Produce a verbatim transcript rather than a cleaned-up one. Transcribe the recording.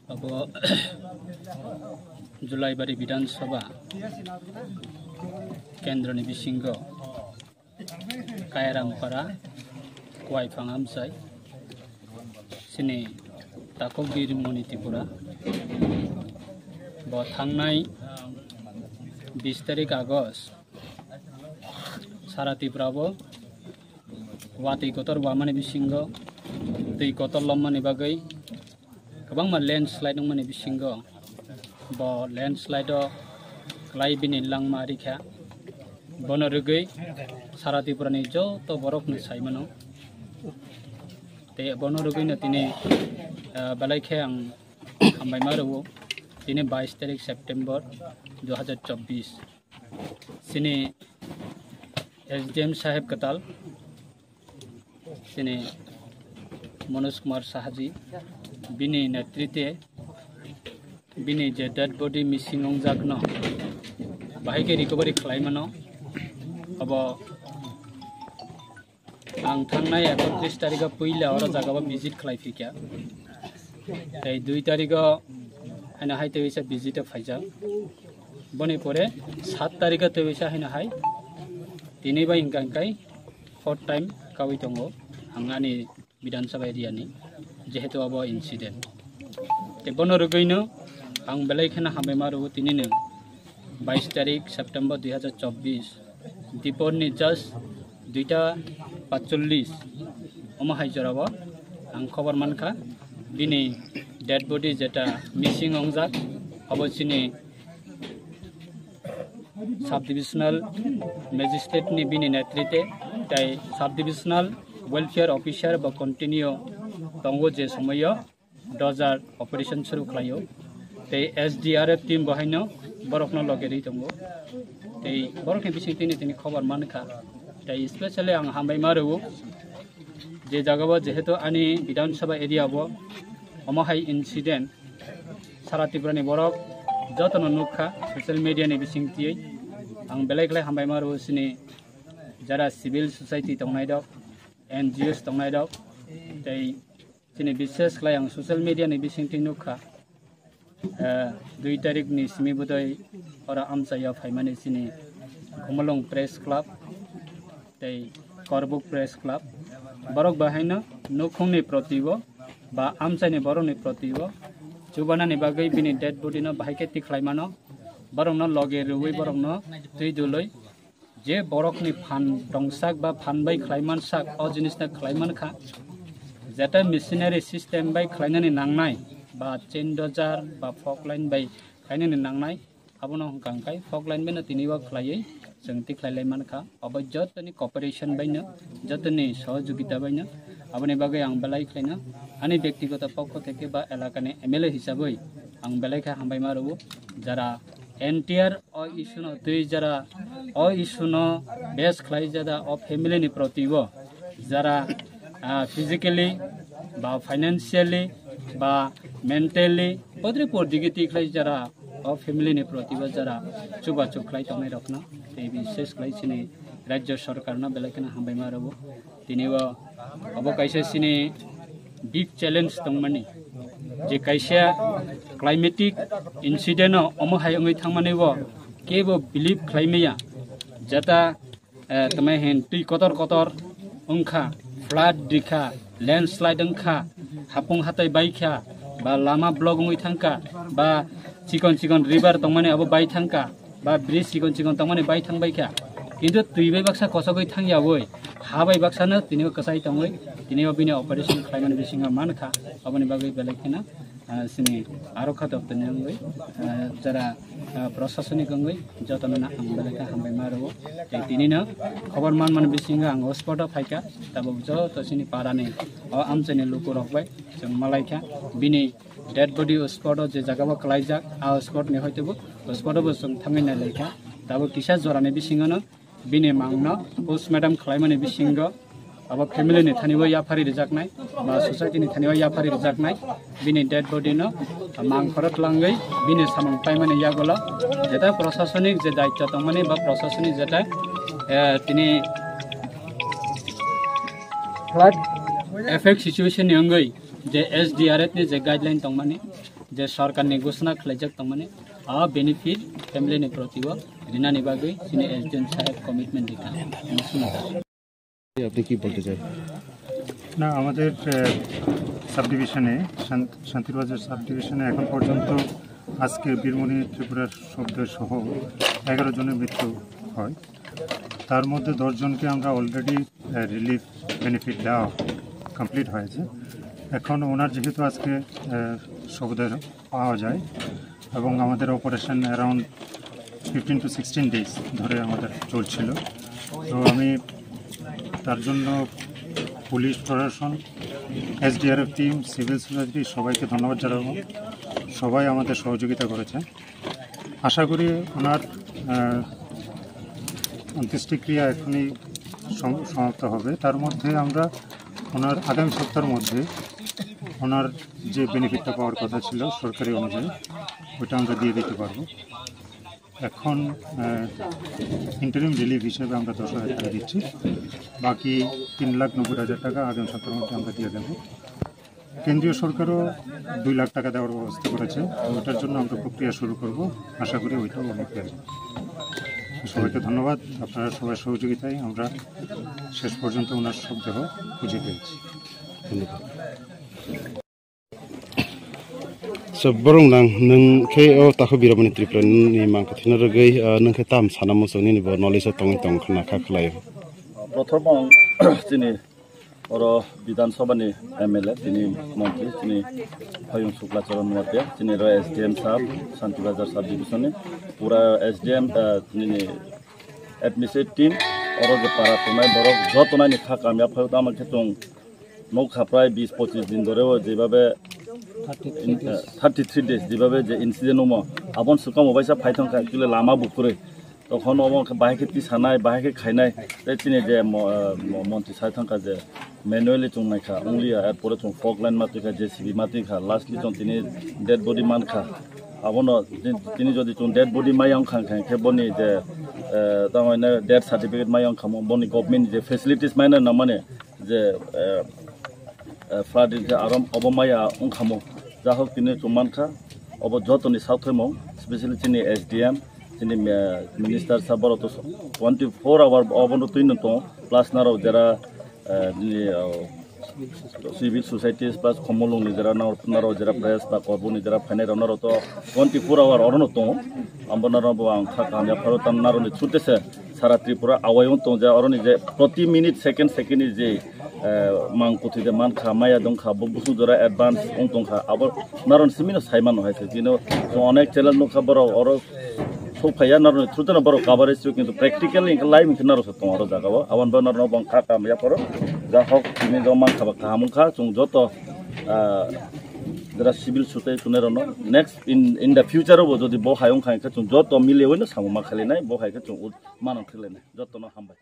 Abo Julaibari Bidhan Sabha kendroni bisingo Kairam Para, Kuaipang Amchai, chini Takhuk Birmoni Tripura, bo thangnai bis tarik August sara Tripura bo watwi kotor wamani bisingo twi kotor lommani bagwi kwbangma landslide wngmani bisingo bo landslide o kwlai bini langma rikha. Bono rwgwi sara Tripura ni joto borok ni saimano, tei bono rwgwi no tini, ah, belai khe ang hambai ma rwo. Tini bais tarik September dui hazar chobbish. Chini S D M saheb kwtal, chini Manoj Kumar Sahaji, bini netritwe bini je dead body missing wngjakno bahai khe recovery khlaimano. Abo ang thangnai ekotris tarikho puila oro jagao visit khlai phikha. Tei dui tarikho haino hai tei waisa visit o phaijak. Boni pore sat tarikho tei waisa haino hai tini bai hwnka hwnkai fourth time kaui tongo ang ani Bidhan Sabha area ni, jehetu abo incident. Tei bono rwgwino ang belai kheno hambai ma rwo tinino bais tarik September dui hazar chobbish. Dipor ni just duita patchollis omo hai jorao ang khobor mankha, bini dead body jeta missing wngjak, abo chini sub divisional magistrate ni bini netritwe tei sub divisional welfare officer bo continue tongo je somoyo dojar operation suru khlaio, tei S D R F team bo haino borokno loge rwi tongo, tei borokni bising tini tini khobor mankha. Tei specially ang hambai ma rwo je jagao jehetu ani Bidhan Sabha area bo omo hai incident sara Tripura ni borok jotono nukha social media ni bising twi. Ang belai khlai hambai ma rwo chini jara civil society tongnai rok, N G Os tongnai rok, tei chini bishes khlai ang social media ni bisingtwi nukha, eh, dui tarik ni simi bodoi oro Amchaio phaimani chini Khumulwng Press Club tei Korbuk Press Club, borok bahaino nukhungni protibo ba Amchaini borokni protibo chubanani bagwi bini dead body no bahai khe tikhlaimano, borokno loge rwui borokno twi dului je borokni phan tongsak ba phan bai khlaiman sak, o jinisno khlaiman kha. Jeta machinery system bai khlainani nangnai, ba chain dojar ba fork line bai khlainani nangnai, abono hwnka hwnkai fork line baino tini o khlaiwi chwng tikhlai lai man kha. Obo jotoni cooperation baino, jotoni sohojogita baino, aboni bagwi ang belai khlaino ani bektigoto pokho theke ba elakani M L A hisabwi ang belai khe hambai ma rwo, jara N T R o issue no twi jara o issue no base khlai jada o family ni proti o jara, ah, physically ba financially ba mentally podri por digi twi khlai jara o family ni proti o jara chuba chuk khlai tongnai rokno tei bises khlai chini rajya sarkar no belai kheno hambai ma rwo. Tini o obo kaisa chini big challenge tongmani, je kaisa climatic incident o omo hai wngwi thangmani o kebo believe khlai maya. Jeta, eh, tamo hin twi kotor kotor wngkha, flood rikha, landslide wngkha, hapung hatai baikha, ba lama block wngwi thangkha, ba chikon chikon river tongmani abo bai thangkha, ba bridge chikon chikon tongmani bai thang baikha, kintu twi bai baksa kosogwi thang yawi, ha bai baksa no tini o kwchai tongwi, tini o bini operation khlaimani bisingo mankha, aboni bagwi belai kheno, ah, chini aro kha doptor ni wngwi, ah, jara, ah, prosasonik wngwi jotono no ang belai khe hambai ma rwo. Tei tini no khobor man mani bisingo ang o spot o phaikha, tabuk joto chini para ni o amchai ni luku rok bai chwng malai kha, bini dead body o spot o je jaga o kwlaijak, a spot ni hoito bo o spot o bo chwng thangwi nai lai kha. Tabuk kisa jora ni bisingo no bini mang no postmortem khlaimani bisingo abo family ni thani o yaphari rijaknai ba society ni thani o yaphari rijaknai, bini dead body no mang khorok langwi bini samung paimani yagulo jeta prosasonik je daityo tongmani ba prosasonik jeta, eh, tini flood effect situation ni wngwi je S D R F ni je guideline tongmani, Je sorkarni ghosona khlaijak tongmani, a benefit family ni proti o rinani bagwi chini S D M saheb commitment rikha. আপনি কি বলতে চাই? না, আমাদের সাব ডিভিশনে, শান্তিবাজার সাব ডিভিশনে এখন পর্যন্ত আজকে বীরমণি ত্রিপুরার শব্দ সহ এগারো জনের মৃত্যু হয়। তার মধ্যে দশ জনকে আমরা অলরেডি রিলিফ বেনিফিট দেওয়া কমপ্লিট হয়েছে। এখন ওনার যেহেতু আজকে শবদেহ পাওয়া যায় এবং আমাদের operation around fifteen to sixteen days ধরে আমাদের চলছিল। তো আমি তার জন্য পুলিশ প্রশাসন, এসডিআরএফ টিম, সিভিল সোসাইটি সবাইকে ধন্যবাদ জানাবো। সবাই আমাদের সহযোগিতা করেছে। আশা করি ওনার আহ, অন্ত্যেষ্টিক্রিয়া এখনই সম- সমাপ্ত হবে। তার মধ্যে আমরা ওনার আগামী সপ্তাহের মধ্যে ওনার যে বেনিফিটটা পাওয়ার কথা ছিল সরকারি অনুযায়ী, ওইটা আমরা দিয়ে দিতে পারবো। এখন ইন্টারিম রিলিফ হিসেবে আমরা দশ হাজার টাকা দিচ্ছি, বাকি তিন লাখ নব্বই হাজার টাকা আগামী সপ্তাহের মধ্যে আমরা দিয়ে দেবো। কেন্দ্রীয় সরকারও দুই লাখ টাকা দেওয়ার ব্যবস্থা করেছে। ওটার জন্য আমরা প্রক্রিয়া শুরু করব, আশা করি ওইটাও অনেক দেবে। সবাইকে ধন্যবাদ, আপনারা সবার সহযোগিতায় আমরা শেষ পর্যন্ত ওনার শবদেহ খুঁজে পেয়েছি। ধন্যবাদ। So, borok nang, nwng khe o takhu Biromani Tripura ni mang kathina rwgwi, ah, nwng khe tam sana muchung nini bo knowledge o tongwi tong khna kha khlai. Prothom ang chini oro Bidhan Sabha ni M L A, tini montri, chini Hayung Sukla Charan Noatia, chini oro S D M sahab, Santi Bazar sub division ni, pura S D M, ah, nini administrative team, oro je para tongnai borok joto nai ni kha kamya phaio tamo khe chwng nukha prai bis pochis din dhore o jebabe thirty three days jebabe je incident omo abon swkang obaisa phai thangkha actually lama bukurwi. Tokhono omo khe bahai khe tisanai, bahai khe khainai, tei chini je mo-, mo-, montri sai thangkha je manually chwng naikha, only ya, er pore chwng fog line ma twikha, J C B ma twikha, lastly chwng tini dead body mankha. Abono tin-, tini jodi chwng dead body maya wngkha, khe boni je, eh, tamo hwnwi death certificate maya wngkha mo, boni government je facilities maina nangmani je, eh, eh, flood ni je aro obo maya wngkha mo. Jahok tini chwng mankha, obo jotoni sakthaimung, specially chini S D M, chini, eh, minister sir, borok to twenty four hour obono twi no tongo, plus naro jera, eh, nini, oh, civil societies plus Khumulwng ni jera naro, naro jera press ba Korbuk ni jera phainai rok naro to twenty four hour oro no tongo. Ambo naro bo ang kha kaham ya pharo tam naro ni chute se sara Tripura awai wng tong ja oro ni je proti minute second second ni je, eh, mang kuthwi de man kha, maya dong kha, bo busung jora advance wng tong kha, abo naron simi no sai mano hai se. Tino onek channel nukha borok oro sok phaiya naron through teno borok coverage su, kintu practically hwnkhe live hwnkhe naro se tong oro jaga o. Aboni bagwi naro bang kha kam ya poro. Ja hok tini jo man kha ba kaham wng kha, chwng joto, ah, jera civil society chunai rok no next in, in the future o bo jodi bo hai wng kha hwnkhe chwng joto mili oi no samung ma khali nai, bo hai khe chwng ut mano thik lai nai. Joto no hambai.